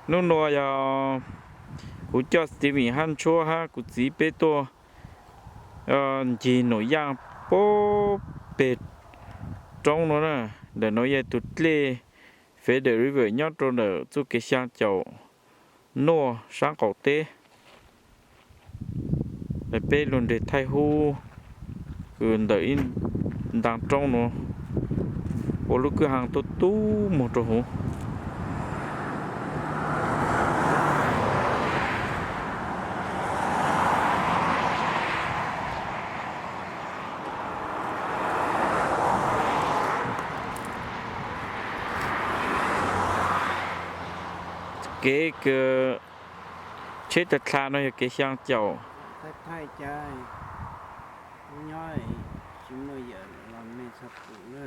Hnub no yog kuv coj Steven hab Ntshuab hab kuv txiv peb tuaj ncig nuam yaaj puag peg roob no na. Ntawm no yog tus dlej Feather River nyob rau ntawm txuj kev xyaa caum nuaj saab qaum teb. Peb lug nres thaij hub kws ntawm ib ntaag roob nuav ua lub kwj ha tuab tub moog rua huv. Kev kws tsheb tag dlha no yog kev xyaa caum. Thaij cas nyob tsis muaj yawm los mej txhob pum na,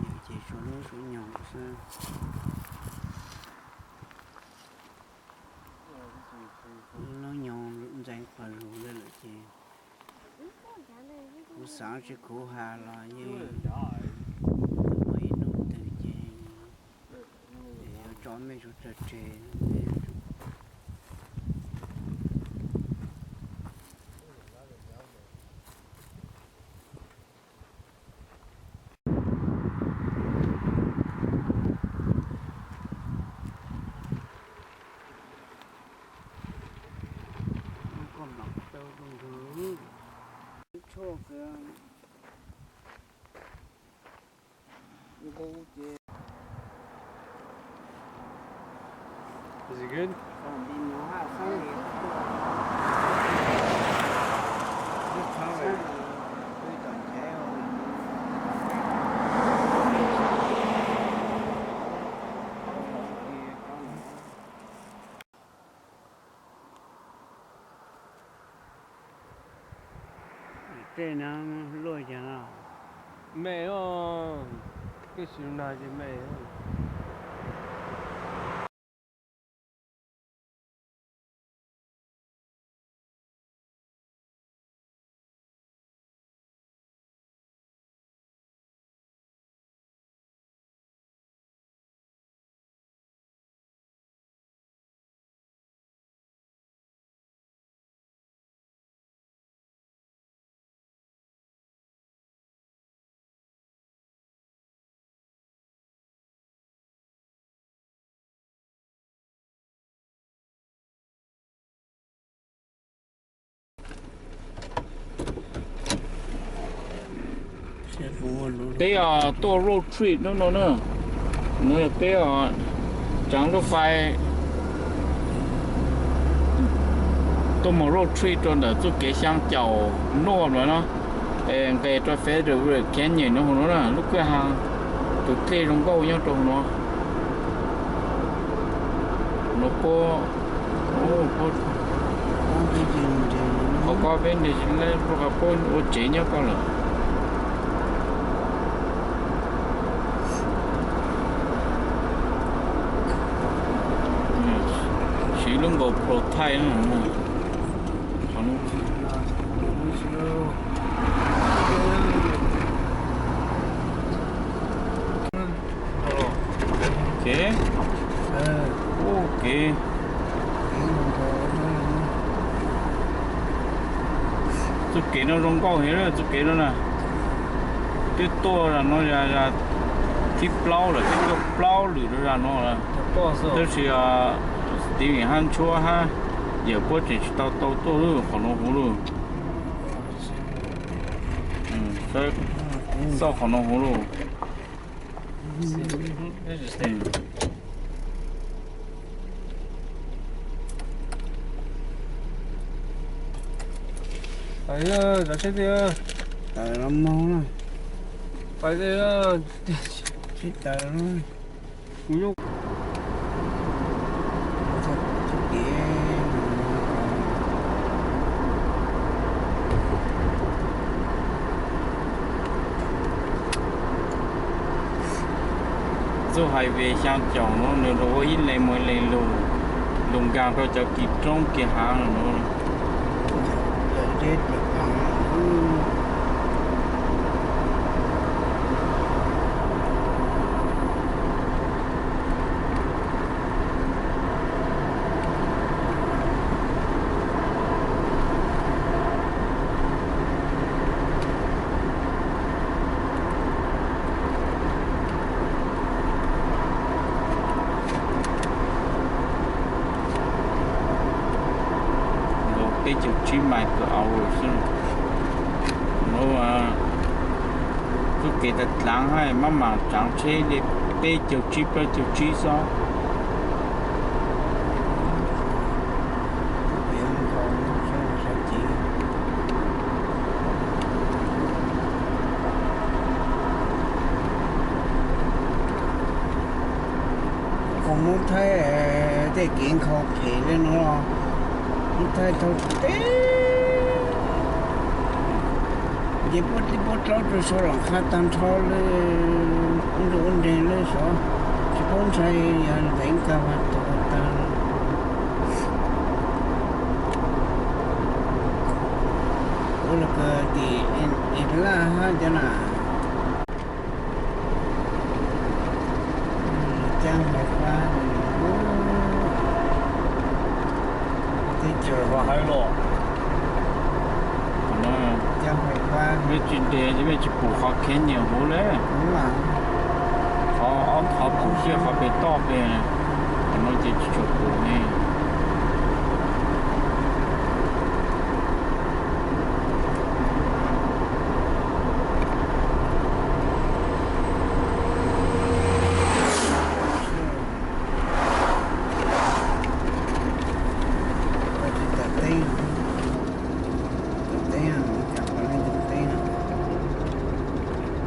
yawm ces suav hnub suav nyoog xwb. Hnub nyoog ntxeev pawg lug lawm ces kuv xaav tsis khuv has los yeej muaj ib hnub twg ces yuav tso mej suav tsawg tseg. Tej no luaj yag no. Me, koj tsis nag ces me. Peb tuaj road trip hnub no na, no yog peb tsaav lub fais tuaj moog road trip rua ntawm txuj kev xyaa caum nuaj no na, nqes rua Feather River Canyon no huv no na, lub kwj ha tus dlej zoo nkauj nyob rua huv no. No puab, qhov ko peb nres rua qhov puab ua tsev nyob ko lawm. Siv lub GoPro thaij na. Txuj kev no zoo nkauj heev, txuj kev no na. Twb tuaj zag no yog thib plaub lawm, twb tuaj plaub lwm rau zag no lawm. Tab sis Steven hab Ntshuab hab yawm puab tseem tsis tau tau tuaj lub qhov no huv lawm. Xauj qhov no huv lawm. Pais, tawm los moog na. Pais, sib tawm. Txuj highway xyaa caum nuav nwg ua ib leeg moog ib leeg lug, lug nkaag rua cov kis roob kis haav nuav. tsib mais kawm au xwb. Lub txuj kev tas dlaav hab maj mam tsaav tsheb li peb caug tsib plaub caug tsib xwb. Qhov Moob Thaib tej kev nkhaus phem le nuav, Moob Thaib thaub teb, nce puab dib puab dlaub rua sau los qha taag nrho le, ua nrug ua nreeg le sov, tsi paub ntshai yog ntev kawg mas tuag taag. Ua le kawg tim es laj hab cov na. Caab hais fab, teb chaws hais los, caab hais fab, mej tsi nres mej tsi pum qhov khev nyiam huv le, qhov ob qhov pum siab qhov pem toj pem, qhov no ces tsi tshua pum ne.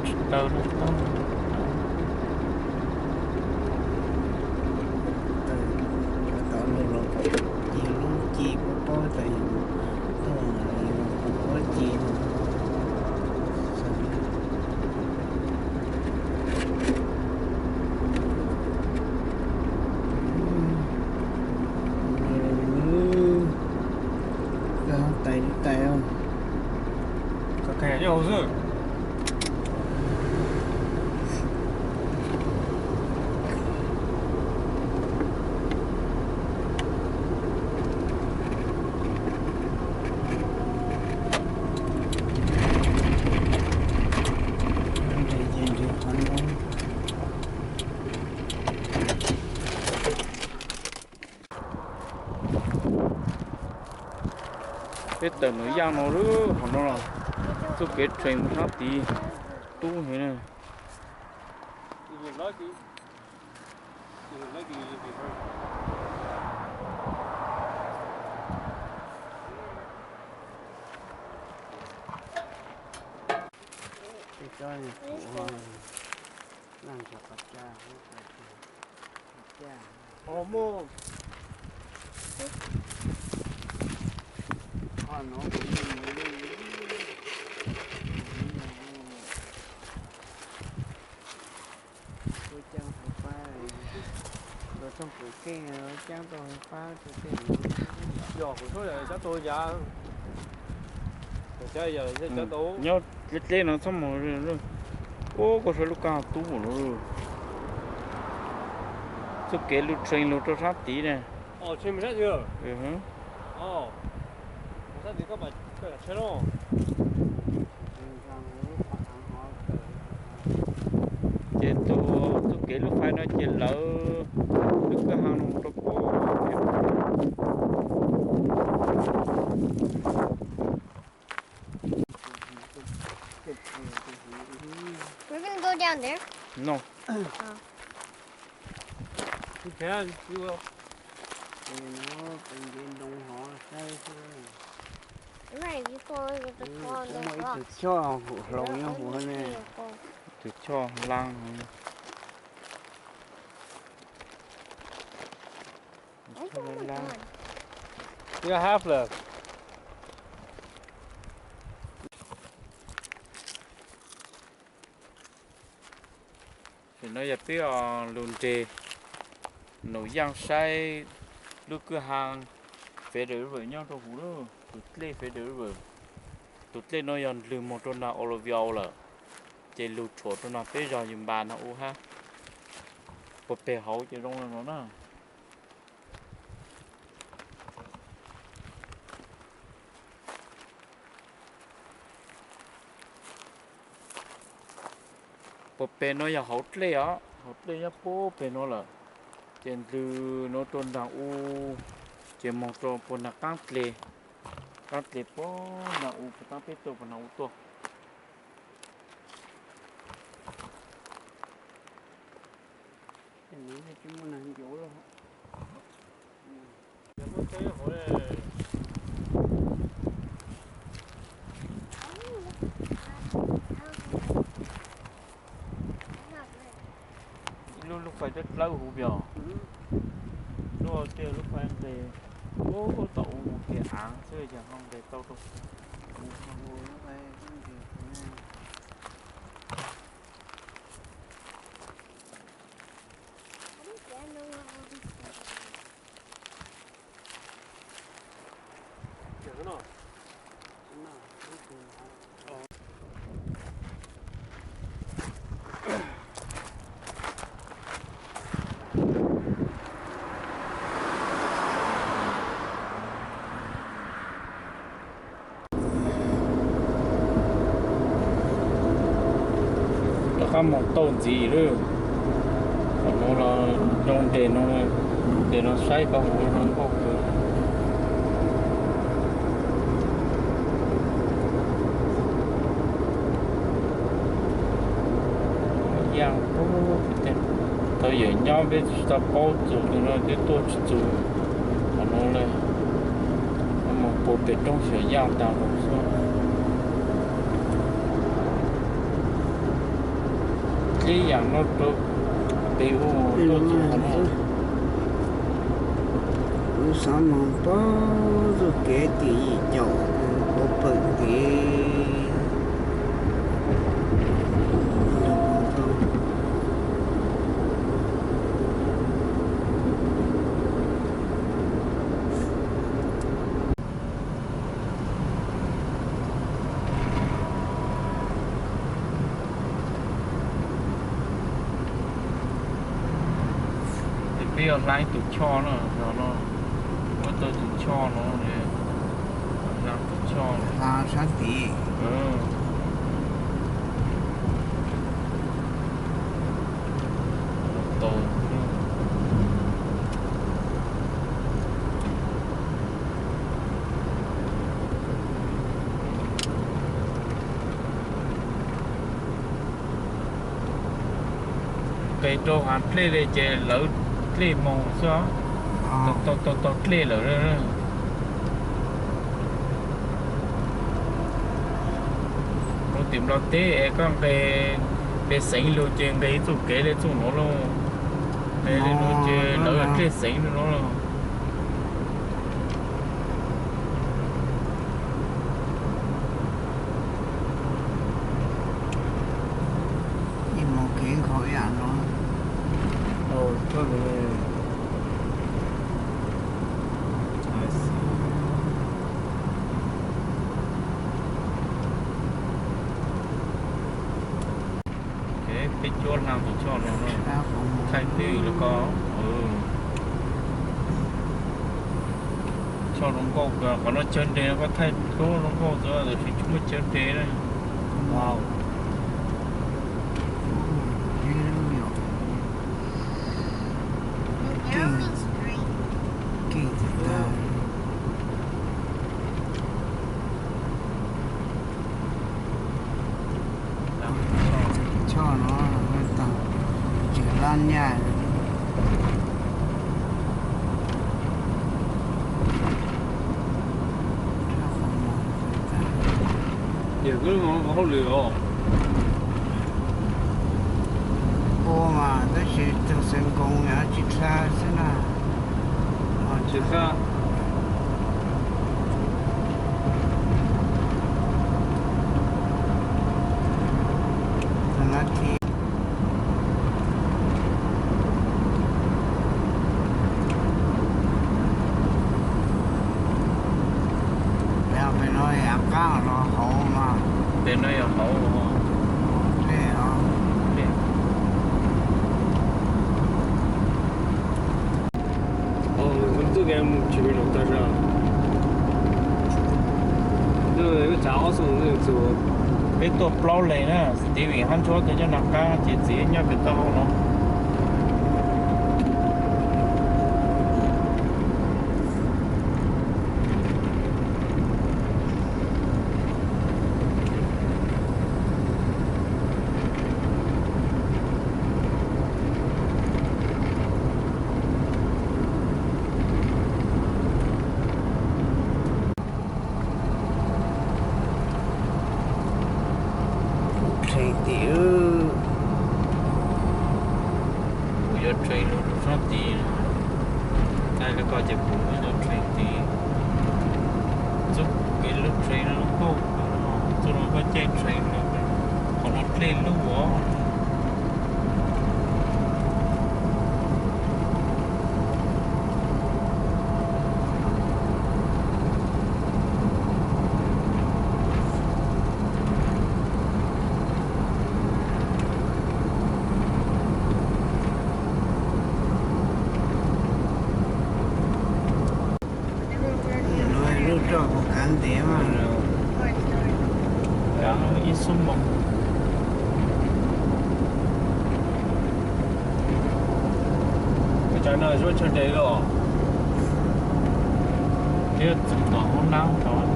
Tsis taw, tau lug los yog lub ci paub paub tas yus tuaj yus kuv ua ci. Kawg tais li tais os. Kawg tais nyob hauv xwb. Peb tawm nuv yaaj no lub hauv no los txuj kev tshee mus sab tid tub heev na. Ua caaj hauv fab, luag tsoog kawm keej caab tau hauv fab tso tej. Yog kuv suab caab tau yav, nyob dleb dleb no txhob mus. Ub, koj saib lub kab tub no. Txuj kev lug tshee lug rau sab tid na. Ces tus txuj kev lub fais no ces lawv lub kwj ha no mus rau puag pem. No. Muaj ib tug choj hloov nyob huv ne. Tus choj laab. Tam no yog peb lug nres nuv yaaj saib lub kwj ha Federal River nyob rau huv lawm, tus dlej Federal River. Tus dlej no yog ndlwg moog rau nag Oroville lawm, ces lug tshuam rau nag peb zog yug npas nag u hab. Puag peg hauv ces zoo le no na. Puag peg no yog hauv dlej os, hauv dlej nyob puag peg no lawm. Ces ndlwg nuav rua nraag u, ces moog rua puag nraag qaab dlej. Tab tes puag nram u, puag tab peb tuaj puag nram u tuaj. Ib lub, lub fais dawb dawb huv pem. Lub tiaj lub fais nqes, ub, tom u mus kev av xwb, yog ho nqes tau rau. Rov qab mus tau ntxiv lawm. Qhov no los zoo nres no, nres no saib koj hauv no zoo nkauj kawg. Yaa, tau yawm nyob peb tsis tau paub txus tus no twb tuaj tsis txus qhov no lawm. Mus puag pem roob xyuas yaj tas los xwb. Dleb yam no rau pem ub tuaj txog qhov no. Kuv xav mus pab txoj kev tim yim caum puv pawg nkev. Ces peb yuav hla ib tus choj no, no, muab tau tus choj no, hla tus choj no. Sab tid. Nqes rau hav dlej li ces lawv dlej moos xwb, tau dlej lawm. Mus tim Nplog teb es koj nqes, nqes xeev lug ces nqes ib txoj kev li txoj nuav lauj. Nqes li nuav ces lawv dlej xeev li nuav lauj. Ib moos kev nkhaus ib yam no. Peb cuab hla tus choj no, thaij twg los koj, choj zoo nkauj, qhov no chaw nres koj thaij tub zoo nkauj xwb, tab sis tsis muaj chaw nres na. Choj no, tseem laj nyaj. Ua mas tab sis tug xeev koos yog tsis dlha xwb na. Tsis dlha. Pem no yog qab los hauv mas. Pem no yog hauv. Dlej os. Peb tuaj plaub leeg na, Steven hab ntsuab tuaj nyob nram qab ces txiv nyob pem taub hau no. Lub sab tid, thaij li ko ces kuv lub train tid. Txoj kev lub train no kuj, txoj no koj caij train no, qhov no dlej lub os. Lub roj kuv kav ntev mas. Ib xuab moos. Ua cas no zuaj tsawg days los? Thiab txog tom hoob nab tod,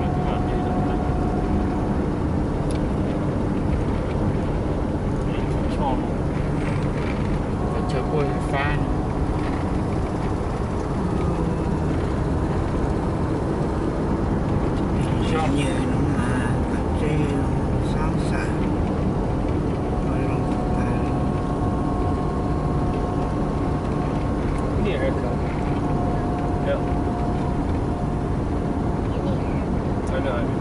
tsho no, chaw kuj fab no. Zoj nyiam no mas koj tsev sab sam, zoo tas li.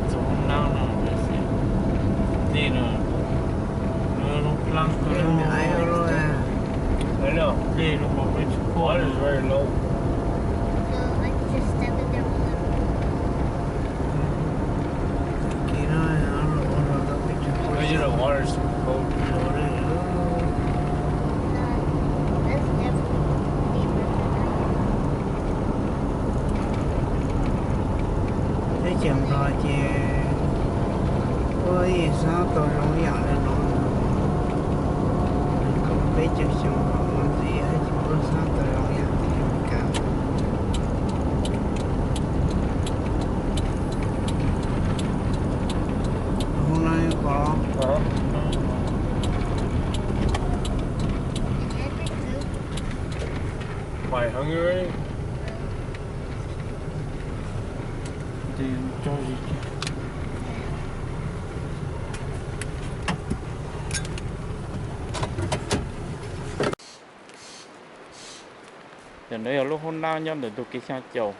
Txog hoob nab no, dej no, no zoo dlaab kawg. Dej zoo mas peb tsis quaj. Tag kis no los ua los tau peb tsis quaj. Teb chaws Nplog ces puab yeej xaab tau zoo ib yaam le nuav. Kaum peb caug xyoo los ntxiv ces puab xaab tau zoo ib yaam le Amelikas. Hoob nab ko. Cov no yog lub hoob nab nyob ntawm ntug kev xyaa caum.